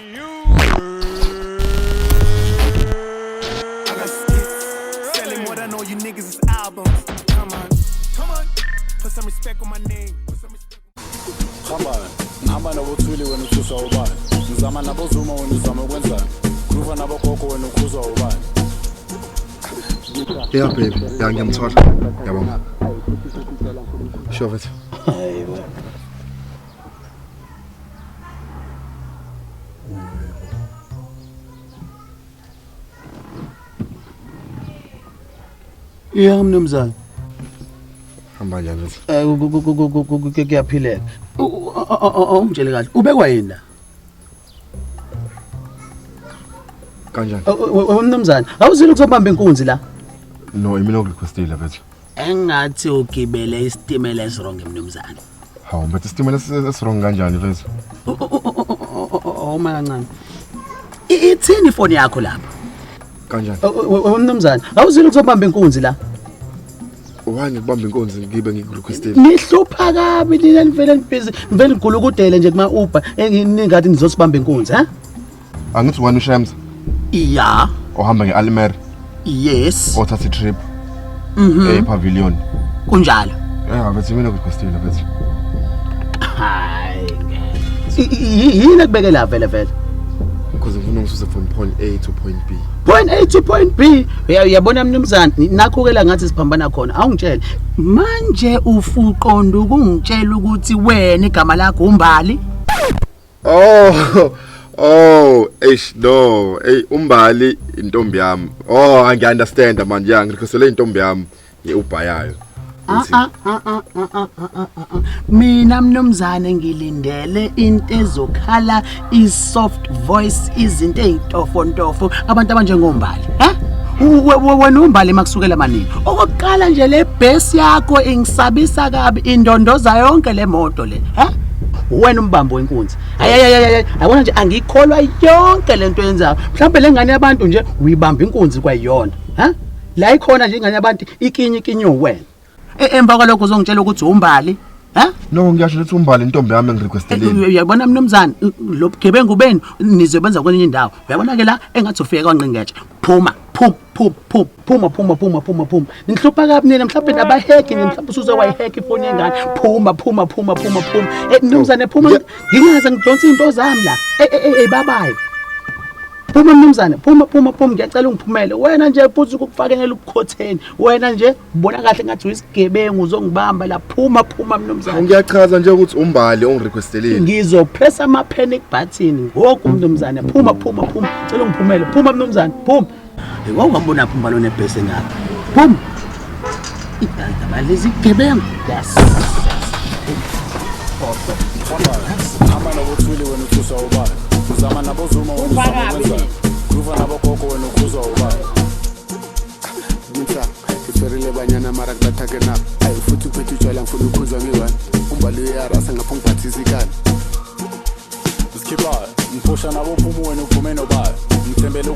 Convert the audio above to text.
I got skits, selling more than all you niggas is albums. Come on, come on, put some respect on my name. Put some respect. Hamba, ngihamba nobuthwili wena uthuswa ubani? Ngizama nabozuma wena uzama ukwenzani? Groova nabogogo wena ukhuzwa ubani? Yeah baby, ya ngiyamthola. Yabonga. Sure mfethu. Yebo mnumzane. Hamba njani mfethu? Eh kuyaphileka. Ungitshele kahle. Ubekwa yini la? Kanjani? Mnumzane, awuzile ukuzobamba inkunzi la? No, imina okurequestile mfethu. Engathi ugibele isitimela esirong mnumzane. Hawu mfethu isitimela esirong kanjani mfethu? Uma kancane. Ithini ifoni yakho lapha? Kanjani? Mnumzane, awuzile ukuzobamba inkunzi la? Why ngikubamba inkunzi ngibe ngikurequestile? Nihlupha kabi nina nivele nibhizi, nivele nigulukudele nje kuma Uber, engingathi nizosibamba inkunzi, ha? Angithi wena uShemza Yeah. ohamba nge-Almer Yes. othatha i-trip. Mhm. E-pavilion. Kunjalo. Yeah, mfethu imina okurequestile mfethu. Hayi ngeke. Yini ekubeke la vele vele? Because ngifuna ungisuse from point A to point B. Point A to point B. Uyabona mnumzane, nakho ke la ngathi siphambana khona. Awungitshele. Manje ufuqonda ukungitshela ukuthi wena igama lakho uMbali? Oh, oh, eish no, hey uMbali intombi yami. Oh, angi understand manje, ya ngirequestele intombi yami ye-Uber yayo. Ah, ah, ah, ah, ah, ah, ah, ah, ah. Mina mnumzane ngilindele into ezokhala i-soft voice izinto ey'ntofontofo abantu abanjengombali he wena umbali makusukela manini okokuqala nje le bhesi yakho ingisabisa kabi indondoza yonke le moto le he wena umbambo wenkunzi hayi yabona nje angikholwa yonke lento yenzayo mhlawumbe le ngane yabantu nje uyibamba inkunzi kwayona ha la ikhona nje ingane yabantu ikinye ikinye wena emva kwalokho uzongitshela ukuthi umbali ha No, ngiyasho ukuthi uMbali intombi yami engirequestelile. Uyabona mnumzane, lo bugebengu benu nizobenza kwenye indawo. Uyabona ke la engathi ufike kwanqingetshe. Phuma, phuma, phuma, phuma, phuma, phuma, phuma, phuma, phuma. Nihlupha kabi nina mhlawumbe nabahacki nina mhlawumbe usuze wayihacka ifoni yengane. Phuma, phuma, phuma, phuma, phuma. Eh mnumzane phuma ngingaze ngidonse izinto zami la. Eh eh eh babayi. Phuma mnumzane, phuma phuma phuma ngiyacela ungiphumele. Wena nje futhi ukufakela ubukhotheni. Wena nje ubona kahle ngathi uyisigebengu uzongibamba la. Phuma phuma mnumzane. Ngiyachaza nje ukuthi uMbali ongirequestelile. Ngizopressa ama panic button ngoku mnumzane. Phuma phuma phuma. Cela ungiphumele. Phuma mnumzane, phuma. Hey wawungambona phi uMbali onebhesi engaka? Phuma. Idandaba lezi gebengu. Yes. Hamba nobuthwili wena uthuswa ubani? Ngizama nabozuma wena uzama ukwenzani? Groova nabogogo wena ukhuzwa ubani? Ngitsa, ngitshwerile banyana mara kubatha ke na. Ayi futhi uphethe utshwala ngifuna ukhuzwa ngiyi-one. Umbali uyarasa ngapho ngiphathisa ikani. Sikhipha, ngiphusha nabophumu wena uphume nobani? Ngithembele